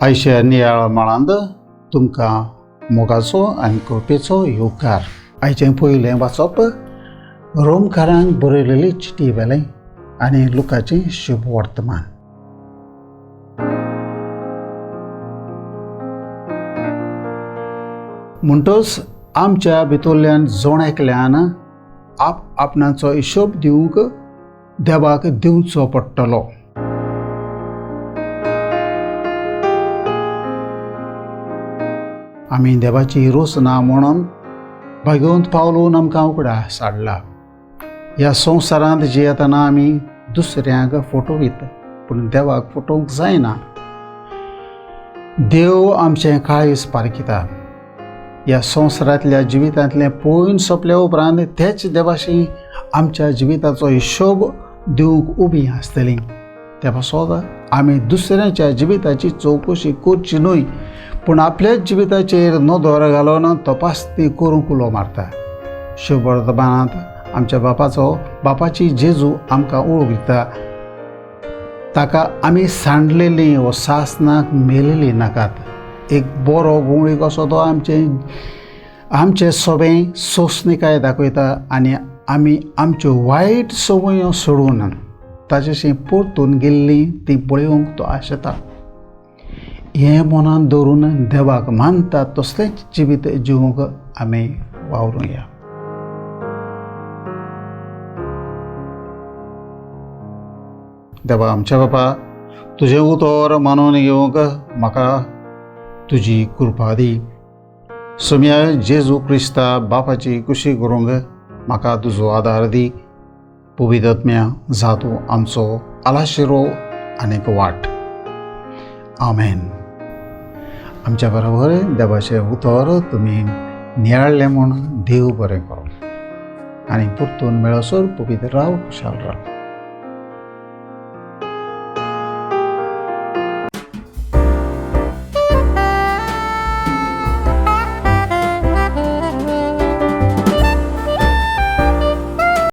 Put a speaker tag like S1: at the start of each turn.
S1: आयच्या नियाळ माळांत तुमकां मोगाचो आनी कृपेचो येवकार. आयचें पयलें वाचप रोमकारांक बरयलेली चिटी वेलें आनी लुकाचें शुभ वर्तमान. म्हणटच आमच्या भितरल्यान जण एकल्यान आप आपणाचो हिशोब दिवंक देवाक दिवचो पडटलो. आमी देवाची रोस ना म्हणून भाग्यवंत पावलून आमकां उगडास हाडला. ह्या संवसारांत जियेतना आमी दुसऱ्यांक फटोवीत, पूण देवाक फटोवंक जायना. देव आमचें काळीज पारखिता. ह्या संवसारांतल्या जिवितांतलें पळोवन सोंपल्या उपरांत तेच देवाशी आमच्या जिविताचो हिशोब दिवंक उबी आसतली. त्या पासत आमी दुसऱ्यांच्या जिविताची चवकशी करची न्हय, पूण आपल्याच जिविताचेर नदर घालून तपासणी करूंक उलो मारता. शुभ वर्तमानांत आमच्या बापाची जेजू आमकां ओळख दिता. ताका आमी सांडलेली व सासनाक मेलेली नाकात. एक बरो गुंवळी कसो तो आमचे सोबें सोंसणीकाय दाखयता आनी आमी आमच्यो वायट संवयो सोडून ताचेशी परतून गेल्ली ती पळोवंक तो आशेता. हें मनांत दवरून देवाक मानता तसलेंच जिवीत जिवंक आमी वावरुया. देवा आमच्या बापा, तुजें उतर मानून घेवंक म्हाका तुजी कृपा दी. सोम्या जेजू क्रिस्ता बापाची कुशी करूंक म्हाका तुजो आदार दी. पवित्र जा तूं आमचो आलाशिरो आनीक वाट. आमेन. आमच्या बरोबर देवाचें उतर तुमी नियाळ्ळें म्हूण देव बरें करूं आनी परतून मेळसर पवित्र राव, खुशाल राव.